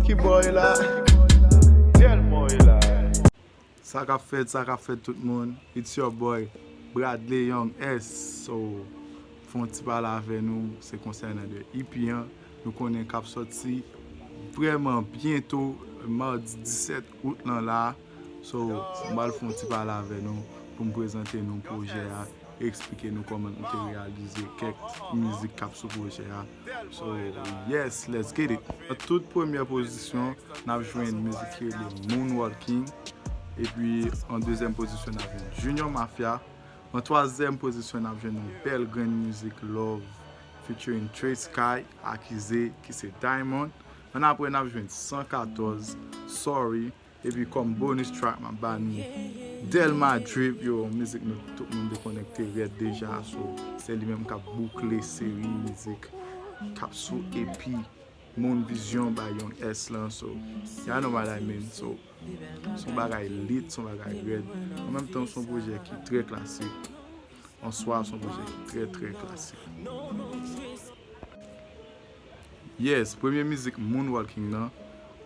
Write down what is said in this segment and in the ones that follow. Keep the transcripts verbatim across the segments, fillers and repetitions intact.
Ki boy la? Tèlman e la. Sa k ap fèt, sa k ap fèt tout moun? It's your boy Bradley Young S. So, fè yon ti pale avè nou, se konsènan de E P an. Nou konnen k ap sòti vrèman byento, madi disèt out lan la. So, m pral fè yon ti pale avè nou pou m prezante nou pwojè a, eksplike nou kòman nou te reyalize kèk mizik k ap sou pwojè a. So, yes, let's get it. An tout premyè pozisyon, n ap jwenn mizik ki rele Moonwalking. Epi, an dezyèm pozisyon, n ap jwenn Junior Mafia. An twazyèm pozisyon, n ap jwenn yon bèl grenn mizik Love featuring Trey Sky, Akize, ki se Diamond. An apre, n ap jwenn san katòz, Sorry. Epi kòm bonus track, m ap ba nou Delma Drip, yo, yon mizik nou tout moun te konnen ki te rèd deja, so, se li menm k ap boukle seri mizik k ap sou E P Moon Vision by Young S lan, so, y'all know what I mean, so, se yon bagay lit, se yon bagay rèd, an menm tan, se yon pwojè ki trè klasik, an swa, se yon pwojè ki trè, trè klasik. Yes, premye mizik Moonwalking nan,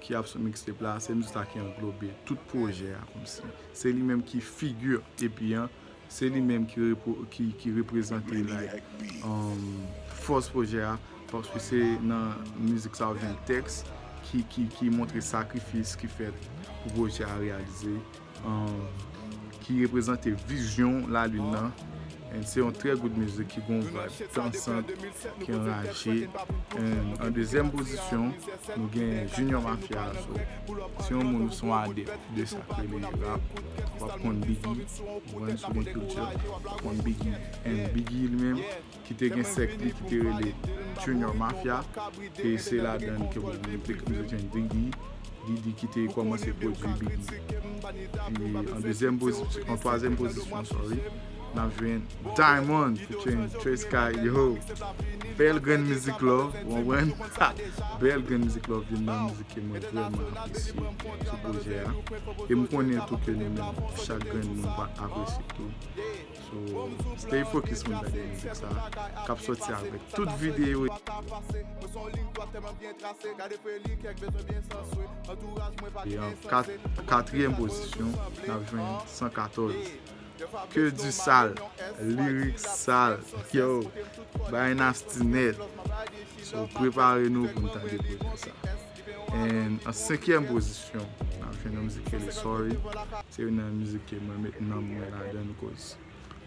ki ap sou mixtape la, se mizik la ki anglobe tout pwojè a kòmsi. Se li menm ki figi E P an, se li menm ki repre-, ki, ki reprezante, like, um, fòs pwojè a, paske se nan mizik sa w jwenn tèks ki, ki, ki montre sakrifis ki fèt pou pwojè a reyalize, um, ki reprezante vizyon lalin nan. And se yon trè good mizik ki gon vibe dansant, ki anraje. And an dezyèm pozisyon, nou gen Junior Mafia. So, si yon moun ou se yon adèp de sa k rele rap, w ap konn Biggie, w konprann, si w gen kilti, w ap konn Biggie. And Biggie li menm, ki te gen sèk li ki te rele Junior Mafia, e se ladan ke bon, nou te, nou te jwenn Diddy, Diddy ki te kòmanse pwodui Biggie. Epi an dezyèm pozisyon, an twazyèm pozisyon, sorry, n ap jwenn Diamond featuring Trey Sky, yo. Bèl grenn mizik Love, w konprann? Bèl grenn mizik Love, youn nan mizik ke mwen vrèman apresye sou pwojè a. E m konnen tou ke nou menm, chak grenn moun va apresye tou. So, stay focus, moun, gade mizik sa k ap sòti avèk tout videyo. E an kat-, katriyèm pozisyon, n ap jwenn san katòz. Que du sal, lirik sal, yo, bay nasty nèt. So, prepare nou pou n tande pwojè sa. And an senkyèm pozisyon, n ap jwenn yon mizik ki rele Sorry. Se youn nan mizik ke mwen met nanm mwen ladan l, koz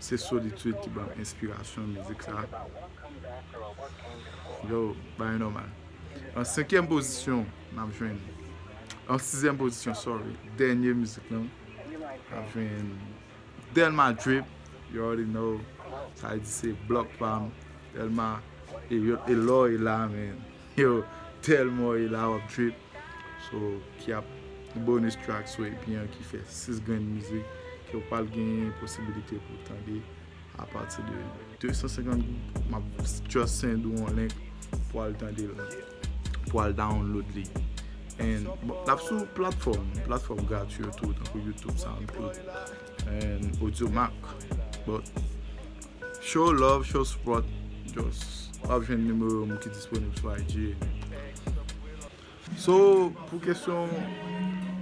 se Solitude ki ban m enspirasyon mizik sa. Yo, bay nòmal. An senkyèm pozisyon, n ap jwenn, an sizyèm pozisyon, sorry, dènye mizik lan, n ap jwenn Delma Drip, you already know. Sa vle di se blòk pa m. Delma, e yo, e lò e la, man. Yo, Delma e la, w ap drip. So, ki ap bonus track sou E P an ki fè sis grenn mizik ke w pral genyen posibilite pou w tande apati de de san senkant goud. M ap just send ou yon link pou al tande l, pou al download li. And, bon, l ap sou platfòm, platfòm gratwi yo tou, tankou YouTube, SoundCloud, and Audiomack. But show love, show support. Just, w ap jwenn nimewo m ki disponib sou I G. So, pou kesyon,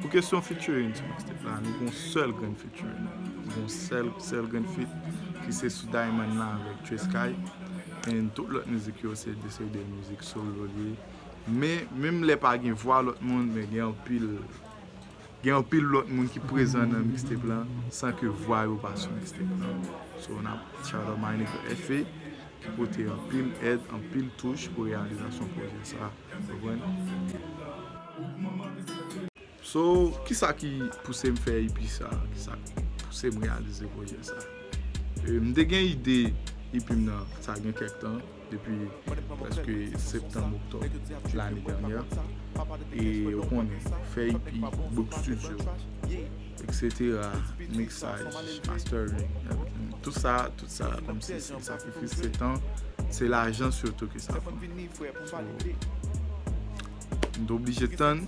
pou kesyon featuring sou mixtape la, nou gon sèl grenn featuring. Nou gon sèl, sèl grenn feat ki se sou Diamond la avèk Trey Sky. And tout lòt mizik yo se de, se de mizik solo li ye. Men, menm lè pa gen vwa lòt moun, men gen anpil, gen anpil lòt moun ki prezan nan mixtape lan san ke vwa yo pa sou mixtape lan. So, n ap shout out my nigga F A ki pote anpil èd, anpil touch pou reyalizasyon pwojè sa. Konprann? So, kisa ki pouse m fè E P sa? Kisa ki pouse m reyalize pwojè sa? E, m te gen ide E P m nan, sa gen kèk tan, depi prèske septanm, oktòb lane dènyè. E ou konnen, fè E P, book studio, et cetera, mixage, mastering, everything. Tout sa, tout sa, kòmsi se sakrifis, se tan, se lajan sitou ke sa pran. So, M t oblije tann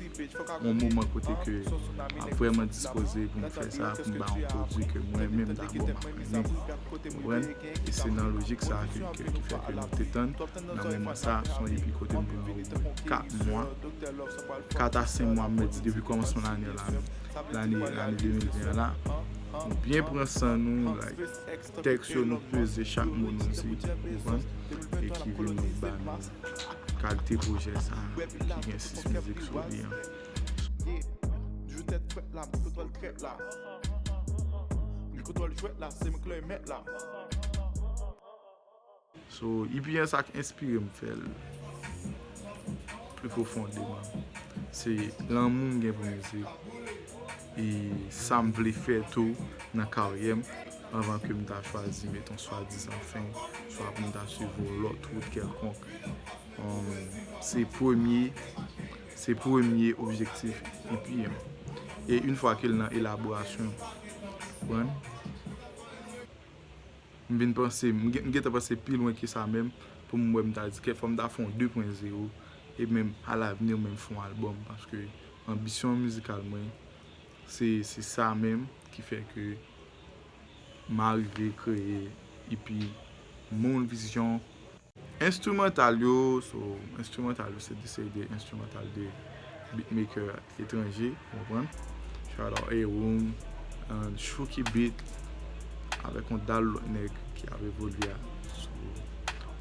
yon moman kote ke m ap vrèman dispoze pou m fè sa, pou m ba yon pwodui ke mwen menm dabò m ap renmen. Konprann? E se nan lojik sa ke, ke, ki fè ke nou te tann nan moman sa, se yon epi kote m pran omwen kat mwa, kat a senk mwa, m mèt di depi kòmansman lane an la, lane, lane de mil ven an la, nou byen pran san nou, like, tèks yo nou peze chak mo nou di, ou konprann? E ki vin ba nou kalite pwojè sa ki gen sis mizik sou li an. Yeah. Jou tèt frèt la, m kontwòl trèt la. M kontwòl jwèt la, se mwen k lè mèt la. So, E P an sa k enspire m fè l pli pwofondèman. Se lanmou m gen pou mizik. E sa m vle fè tou nan karyè m, anvan ke m ta chwazi met yon swadizan fen, swa pou m ta swiv yon lòt wout kèlkonk. Um, se premye, se premye objektif E P an. E yon fwa ke l nan elaborasyon, konprann? M vin panse, m gen- m gentan panse pi lwen ke sa menm, pou m wè m ta di kèk fò m ta fè yon de pwen zewo, e menm alavni menm fè yon albòm, paske anbisyon mizikal mwen, se, se sa menm ki fè ke m arive kreye epi Moun Vizyon. Enstrimantal yo, so, enstrimantal yo se de seri de enstrimantal de beatmaker etranje, ou konprann? Shout out A-Room, and Shuki Beat, avèk yon dal lòt nèg ki ap evolye a sou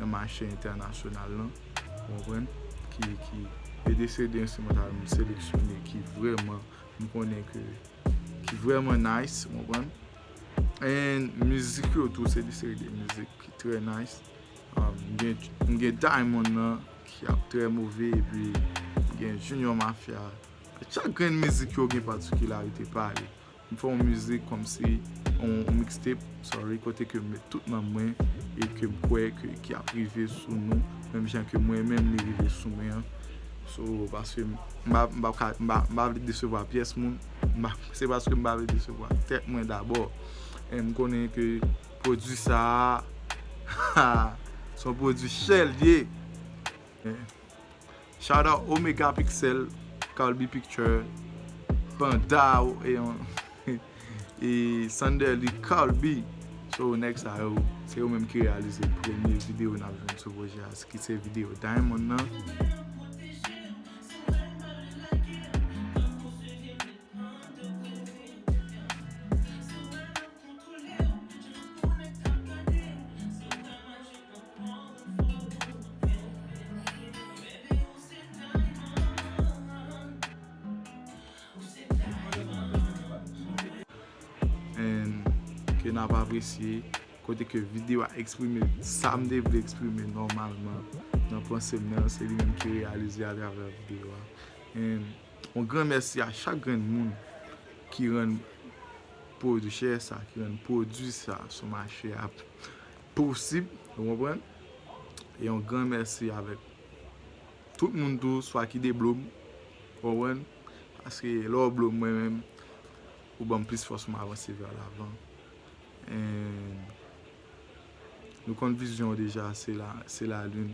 nan mache entènasyonal lan, ou konprann? Ki, ki, e de seri de enstrimantal m seleksyone ki vrèman, m konnen ke, ki vrèman nice, ou konprann? And mizik yo tou, se de seri de mizik ki trè nice. Um, m gen, m gen Diamond nan ki ap trè move, epi m gen Junior Mafia. Chak grenn mizik yo gen patikilarite pa yo. M fè yon mizik kòmsi yon, yon mixtape, sorry, kote ke m met tout nanm mwen e ke m kwè ke, ki ap rive sou nou, menm jan ke mwen menm li rive sou mwen an. So, paske m pa, m pa ka, m pa, m pa vle desevwa pyès moun. M pa, se paske m pa vle desevwa tèt mwen dabò. E m konnen ke pwodui sa a, se yon pwodui chè l ye. Shout out Omega Pixel, Carl B Picture, Panda, e, e Sanderly Carl B. So, nèg sa yo, se yo menm ki reyalize premye videyo n ap jwenn sou pwojè a, ki se videyo Diamond nan. And ke n ap apresye, kote ke videyo a eksprime sa m te vle eksprime nòmalman nan panse m nan, se li menm ki reyalize atravè videyo a. And yon gran mèsi a chak grenn moun ki rann pwojè sa, ki rann pwodui sa sou mache a posib, ou konprann? E yon gran mèsi avèk tout moun tou, swa ki de blo m, ou konprann? Paske lè w blo m mwen menm, ou ban m plis fòs pou m avanse vè lavan. And nou konn vizyon w deja, se la, se lalin.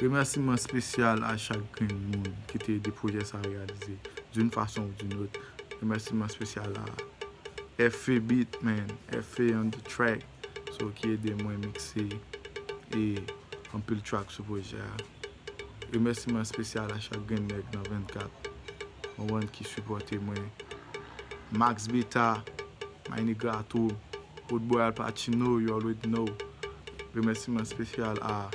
Remèsiman espesyal a chak grenn moun ki te ede pwojè sa a reyalize d'une façon ou d'une autre. Remèsiman espesyal a F A Beat, man, F A on the track, so, ki ede mwen mikse e anpil track sou pwojè a. Remèsiman espesyal a chak grenn nèg nan vennkat, ou konprann, ki sipòte mwen. Max Beta, My Nigga Ato, Road Boy Al Pacino, you already know. Remèsiman espesyal a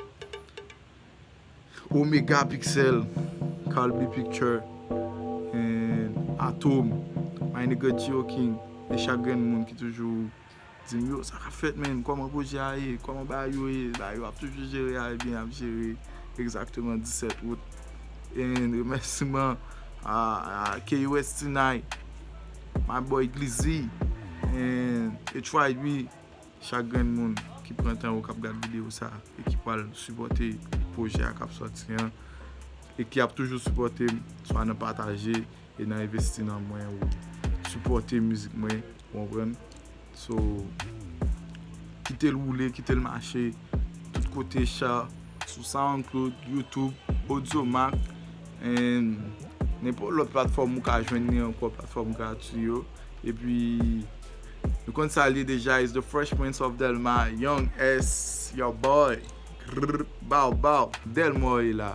Omega Pixel, Carl B Picture, and Atom, My Nigga Geo King, e chak grenn moun ki toujou di m, yo, sa k ap fèt, man, kòman pwojè a ye, kòman bagay yo ye, bagay yo ap toujou jere a, ebyen, ap jere egzakteman disèt out. And remèsiman a, a K U S T nine, my boy Glizzy, and H Y B, chak grenn moun ki pran tan yo k ap gad videyo sa e ki pral sipòte pwojè a k ap sòti an. e ki ap toujou sipòte m, swa nan pataje e nan envesti nan mwen, ou sipòte mizik mwen, ou konprann? So, kite l woule, kite l mache tout kote, cha, sou SoundCloud, YouTube, Audiomack, and nenpòt lòt platfòm ou ka jwenn li ankò, platfòm grati yo. Epi, nou konn sa l ye deja, is the Fresh Prince of Dèlma, Young S, your boy. Grrr, bow, bow, Dèlma e la.